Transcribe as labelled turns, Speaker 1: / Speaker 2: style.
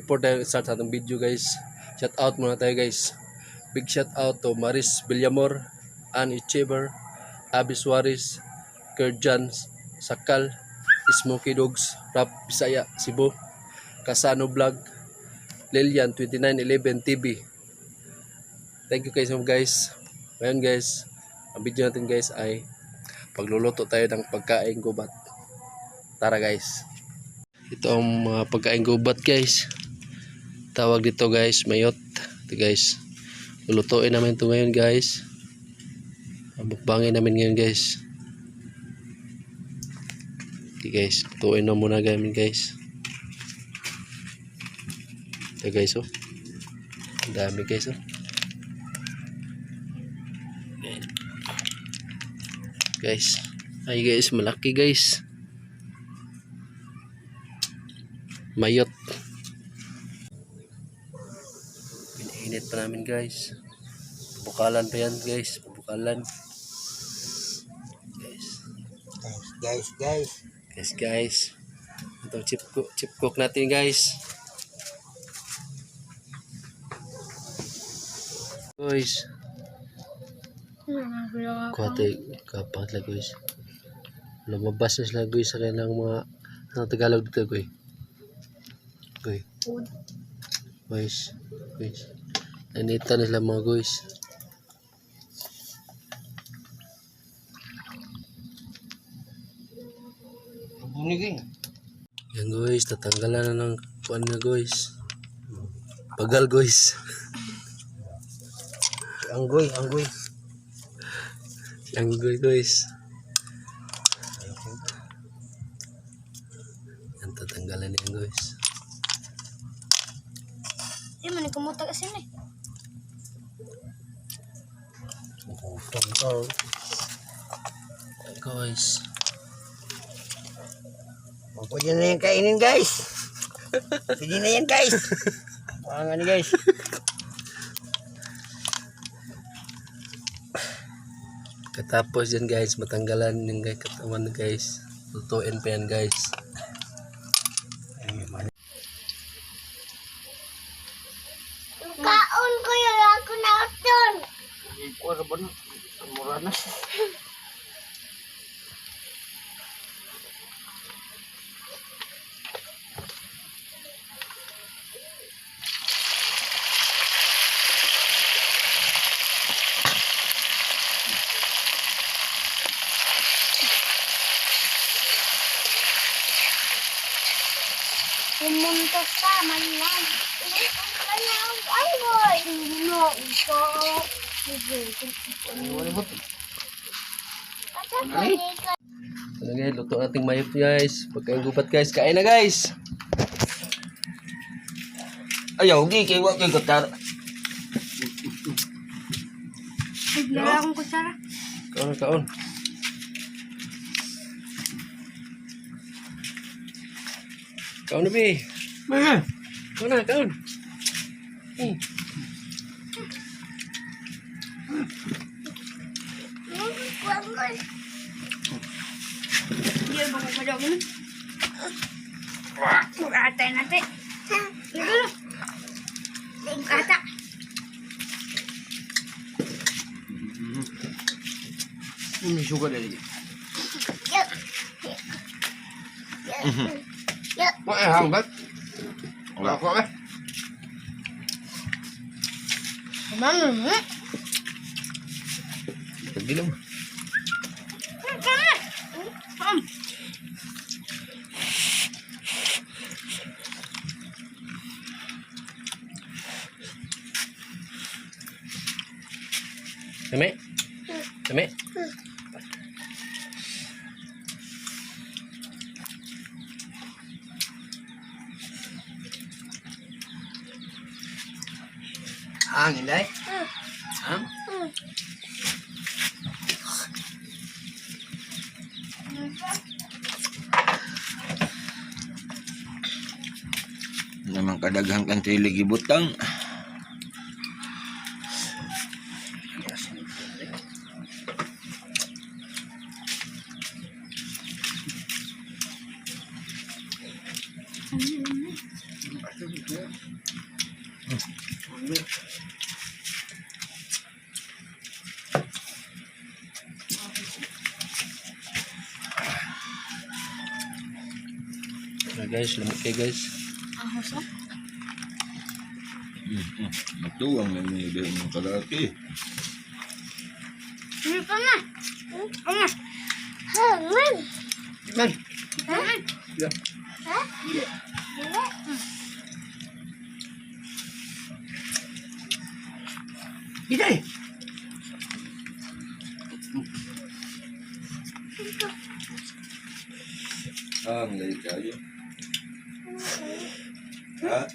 Speaker 1: Before tayo start sa atong video, guys, shout out muna tayo, guys. Big shout out to Maris Villamor, Ann Ichiber, Abby Suarez, Kerjan Sakal, Smoky Dogs, Rap Bisaya, Cebu, Kasano Vlog, Lilian 2911 TV. Thank you guys, guys. Ngayon, guys, ang video natin, guys, ay pagluluto tayo ng pagkain gubat. Tara, guys. Ito ang mga pagkain gubat, guys. Tawag dito, guys, mayot. Ito, guys. Lulutuin namin ito ngayon, guys. Mukbangin namin ngayon, guys. Okay, guys, lutuin na muna namin, guys. Ito, guys, oh. Ang dami, guys, oh. Ayan. Guys. Ay, guys, malaki, guys. Mayot. Pinainit pa namin, guys. Bukalan pa yan, guys. Bukalan. Guys.
Speaker 2: Guys, guys.
Speaker 1: Guys, guys. Itong chip cook natin, guys. Guys. Kuha tayo. Kapat lang, guys. Lumabas na sila, guys, sa kanilang mga, ano Tagalog dito, guys? Guys. Guys. Guys. Nanita na sila, mga guys.
Speaker 2: Bunigin.
Speaker 1: Yan, guys, tatanggalan na ng kuan na, guys. Bagal, guys.
Speaker 2: Anggoy, anggoy.
Speaker 1: Si Anggoy, guys. Yan, tatanggalan na yan, guys.
Speaker 3: Eh, man, kumutag asin eh.
Speaker 2: Utang ka.
Speaker 1: Guys.
Speaker 2: Oh, pwede na yan kainin, guys. Pwede na yan, guys. Mga ni guys.
Speaker 1: Katapos yan, guys, matanggalan yung guys, katawan, guys. Lutuin pa yan, guys.
Speaker 3: Kaon ko yun, ako na uton.
Speaker 2: Kuha ba na? Mura na.
Speaker 3: Pumunta sa manlan. Ay, boy. No, ito.
Speaker 2: Ano ba?
Speaker 1: Ano, guys, luto nating mayot, guys. Pagkain gubat, guys, kain na, guys.
Speaker 2: Ayaw, gi kay wa kay kutar.
Speaker 3: Wala akong kutsara.
Speaker 1: Kaon, kaon. Kaon na, bi. Kaon na, kaon.
Speaker 3: Hindi ba ko kadyo mo? Atay natin. Ata.
Speaker 2: Ini suka dari.
Speaker 4: Wah, hang bet. Wala ko eh.
Speaker 3: Mama.
Speaker 4: Pagilom.
Speaker 1: Dami. Dami.
Speaker 2: Ang inday. Ang.
Speaker 4: Naman kadaghang kantili gibutang.
Speaker 1: Okay, guys, lamok kayo, guys.
Speaker 3: Ahos oh.
Speaker 4: Matuwang na niya dahil ng kalaki.
Speaker 3: Ano pa na? Ano? Ha, man.
Speaker 2: Man.
Speaker 3: Ha?
Speaker 1: Yeah.
Speaker 3: Ha?
Speaker 2: Dito eh.
Speaker 4: Ang lay kayo. Ha?